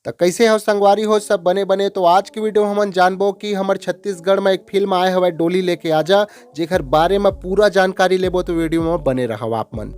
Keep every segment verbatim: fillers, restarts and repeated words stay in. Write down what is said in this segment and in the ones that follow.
त कैसे हो संगवारी हो, सब बने बने? तो आज की वीडियो में हमन जानबो कि हमर छत्तीसगढ़ में एक फिल्म आए हवय डोली लेके आजा, जेकर बारे में पूरा जानकारी लेबो, तो वीडियो में बने रहव आप मन।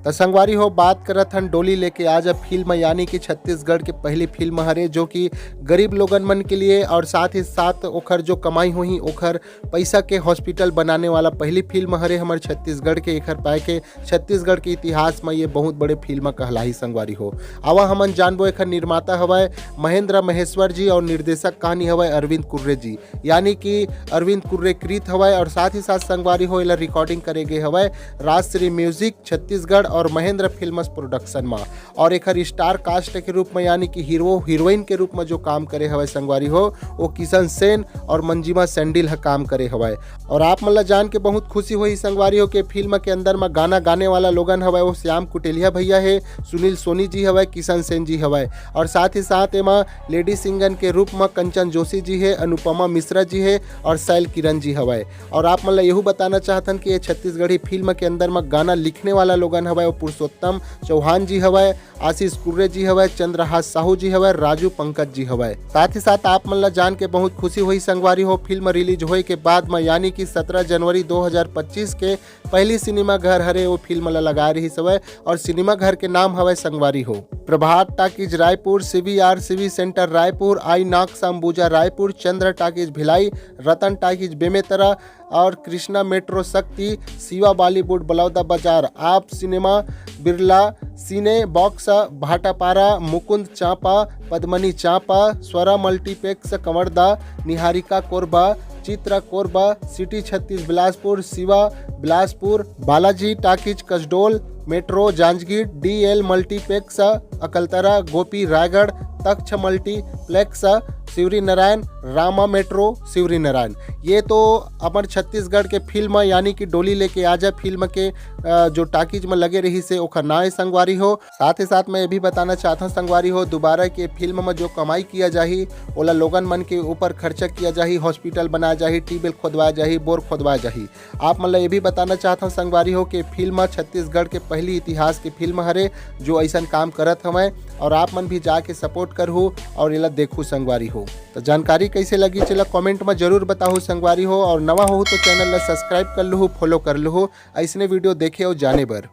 त संगवारी हो, बात करत हन डोली लेके आजा फिल्म, यानी कि छत्तीसगढ़ के पहली फिल्म हरे, जो कि गरीब लोगन मन के लिए और साथ ही साथ ओखर जो कमाई होही ओखर पैसा के हॉस्पिटल बनाने वाला पहली फिल्म हरे हमर छत्तीसगढ़ के। एखर पाए के छत्तीसगढ़ के इतिहास में ये बहुत बड़े फिल्म कहलाही संगवारी हो। आवा हमन जानबो, एखर निर्माता हवय महेंद्र महेश्वर जी और निर्देशक कहानी हवय अरविंद कुर्रे जी, यानी कि अरविंद कुर्रे कृत हवय। और साथ ही साथ संगवारी हो, एला रिकॉर्डिंग करे गे हवय राजश्री म्यूजिक छत्तीसगढ़ और महेंद्र फिल्म्स प्रोडक्शन में। और एखर स्टार कास्ट के रूप में, यानी कि हीरो हीरोइन के रूप में जो काम करे हवय संगवारी हो, वो किशन सेन और मंजिमा सैंडिल ह काम करे हवय। और आप मन ला जान के बहुत खुशी होही संगवारी हो के फिल्म के अंदर में गाना गाने वाला लोगन हवय, वो श्याम कुटेलिया भैया हे, सुनील सोनी जी हवय, किशन सेन जी हवय, और साथ ही साथ एमा लेडी सिंगन के रूप में कंचन जोशी जी हे, अनुपमा मिश्रा जी हे और शैल किरण जी हवय। और आप मन ला यहू बताना चाहथन कि ये छत्तीसगढ़ी फिल्म के अंदर में गाना लिखने वाला लोगन हवय, वो पुरुषोत्तम चौहान जी हवय, आशीष कुर्रे जी हवय, चंद्रहास साहू जी हवय, राजू पंकज जी हवय। साथ ही साथ आप मन ला जान के बहुत खुशी होही संगवारी हो, फिल्म रिलीज होए के बाद में, यानी कि सत्रह जनवरी दो हज़ार पच्चीस के पहली सिनेमा घर हरे, वो फिल्म ला लगाए रहिस हवय और सिनेमा घर के नाम हवय संगवारी हो Prabhat talkies Raipur, CVR CV centre Raipur, INOX Ambuja Raipur, Chandra talkies Bhilai, Ratan talkies Bemetara और Krishna metro Shakti, Shiva Bollywood Baloda Bazar, Aap cinema, Birla cine box Bhatapara, Mukund Champa, Padmini Champa, Swara multiplex Kawardha, Niharika Korba, Chitra Korba, city Chhattis Bilaspur, Shiva Bilaspur, Balaji talkies Kasdol, metro Janjgir, DL multiplex Akaltara, Gopi Raigarh, Taksh multiplex Shivri Narayan, Rama metro Shivri Narayan. ये तो अपन छत्तीसगढ़ के फिल्म यानी कि डोली लेके आजा फिल्म के अ, जो टाकीज में लगे रहिस हे ओखर नाम हे संगवारी हो। साथ ही साथ मैं ये भी बताना चाहता हूँ संगवारी हो, दोबारा के फिल्म में जो कमाई किया जाही, ओला लोगन मन के ऊपर खर्चा किया जाही, हॉस्पिटल बनाया जाही, ट्यूबवेल खोदवाया जाही, बोर खोदवाया जाही। आप मन ला ये भी बताना चाहत हव संगवारी हो कि फिल्म छत्तीसगढ़ के पहली इतिहास के फिल्म हरे, जो ऐसन काम करत हवय, और आप मन भी जाके सपोर्ट करहू और एला देखहू संगवारी हो। तो जानकारी कैसे लगी, चला कमेंट में जरूर बताहू संगवारी हो, और नवा हो तो चैनल ला सब्सक्राइब कर लहू, फॉलो कर लहू, ऐसने वीडियो देखे और जाने बर।